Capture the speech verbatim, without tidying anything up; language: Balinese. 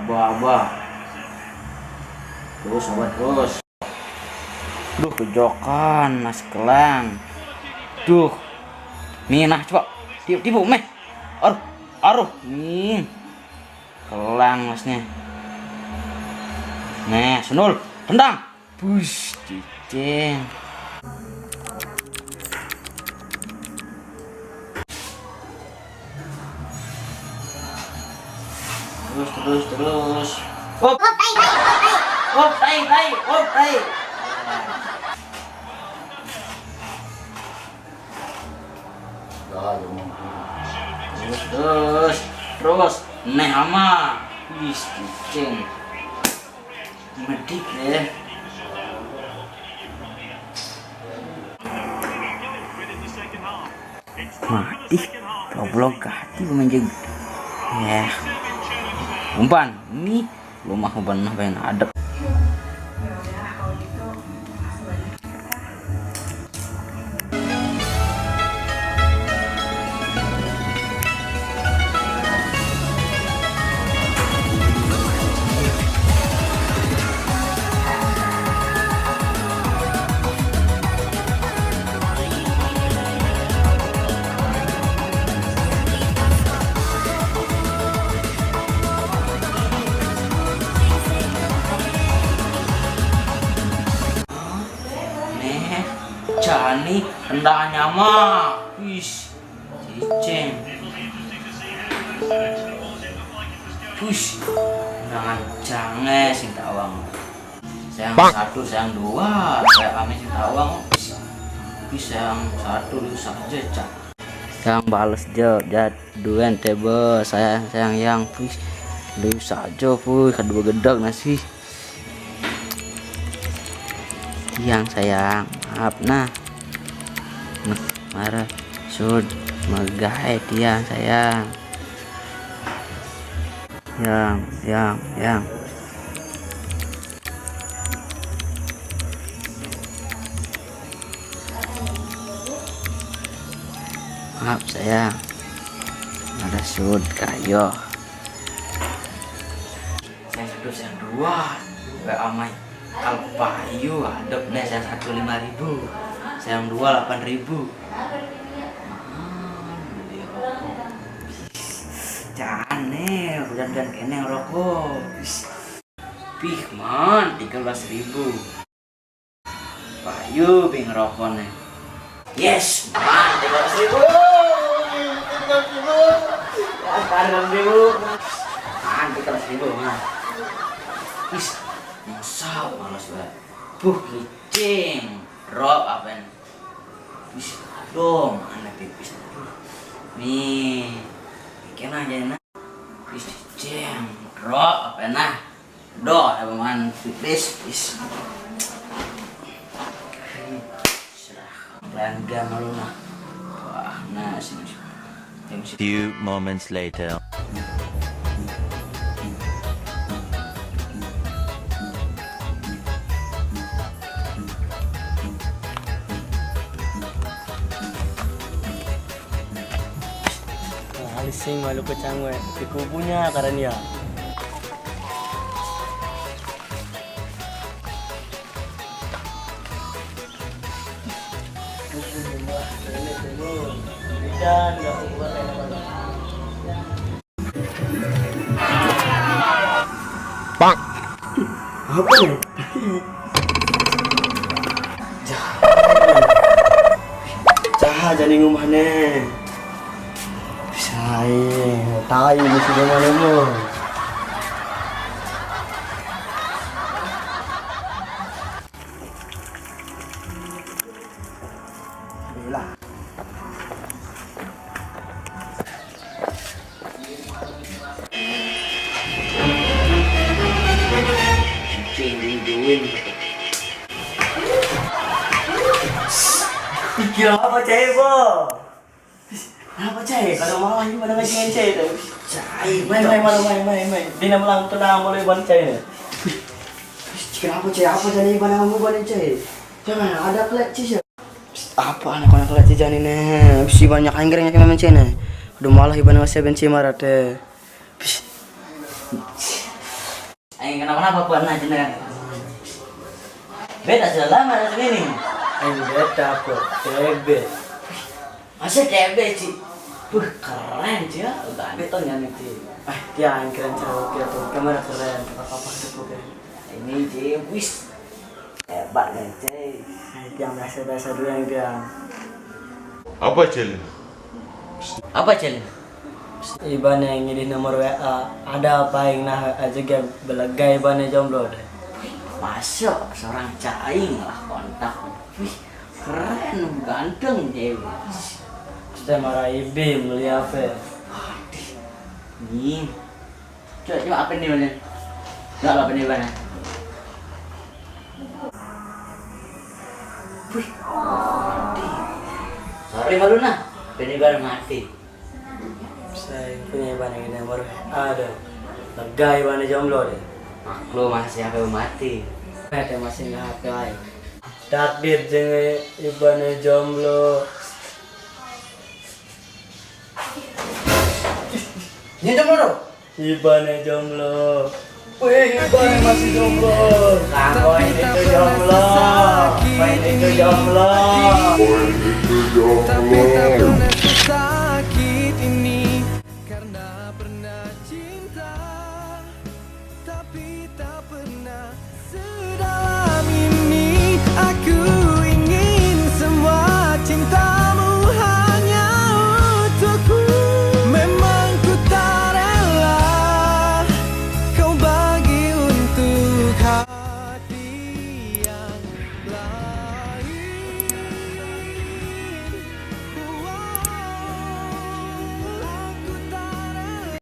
Bah, bah. Terus, abah, terus. Duh, kejokan, Mas Kelang. Duh. Nih, nah, coba. Tiup, tiup, meh. Aduh, aduh, nih. Kelang, Masnya. Nah, sundul, tendang. Bus, cicing. Terus, terus, terus. Hop. Hop, tai, tai. Hop, tai, tai. Hop, tai. Terus, terus, terus. Neh ama. Wis, cicing. Medik ya. Mati. Goblok hati pemain jago. Ya. Umpan. Nih. Lumah umpan nah pengen adep. Nih, jani rendahnya mah. Wis, cicing. Wis, dengan canggih sing tawang. Sayang satu, sayang dua, saya kami sing tawang. Wis, wis, sayang satu lu saja, cak. Yang bales jo, jat duen tebe, saya sayang yang, wis, lu saja, puy, kedua gedek nasi. Tiang sayang, maaf nah. Nah, marah. Sud, megai tiang sayang. Yang, yang, yang. Maaf sayang. Ada sud kayo. Saya satu, saya dua. Wa amai. Kalau payu adep nih, saya satu lima ribu. Saya dua delapan ribu. Mahal beli rokok. Jane, hujan-hujan kene rokok. Pih, man, tiga belas ribu. Payu ping rokone. Yes, man, tiga belas ribu. Tiga belas ribu. Tiga belas ribu. Man, tiga belas ribu, man. Is, masa malas banget. Buh, kicing. Rok apen? Is, aduh, mana pipis. Nih, bikin aja, nah. Is, ceng. Rok apen, nah? Doh, ada pemain fitness, is. Serah, pelanggan lu nah. Wah, nah, sini. Few moments later. Alising malu kecangwe, di kubunya karena ya. Pak. Apa nih? Jahat. Jahat jadi ngumahne. Sai, tai di sini mana mu? Bila. Pikir apa cai, Bo? Apa cai? Kada malah ini pada ngaji cai tu. Cai, main, main, main, main, main, main. Dina melang tenang boleh ban cai ni. Kenapa cai? Apa jadi iban aku ban cai? Jangan ada kelek cis ya. Apa anak-anak kelek cis jani ni? Bisi banyak anggrek yang main cai ni. Aduh malah iban ngasih benci marah teh. Bisi. Aing kenapa-napa pernah jenengan. Beta sudah lama datang ini. Aing beta aku, T B. Masa T B, Ci? Wih, keren, Ci, ya. Ganteng ya, nih, Ci. Ah, dia yang keren, cara dia tuh. Kamera keren, apa-apa gitu, keren. Ini, Ci, wis. Hebat, kan, Ci? Nah, itu yang biasa-biasa dulu yang dia. Apa, Cil? Apa, Cil? Iban yang ngidih nomor W A, ada apa yang nah aja gak belegai iban yang jomblo deh. Masuk seorang caing lah kontak. Wih, keren, ganteng, Dewi. Saya marah ibi meli apa? Nih. Coba, coba apa nih, Bang? Coba apa nih, Bang? Wih, mati. Sorry, malu nah. Ini baru mati. Saya punya iban yang nomor W A deh. Lega iban jomblo deh. Maklum, masih H P mati. Ada masih nggak H P lain. Takdir jeung iban jomblo. Ini jomblo dong. Iban jomblo. Wih, iban masih jomblo. Kamu itu jomblo. Kamu itu jomblo. Kamu itu jomblo.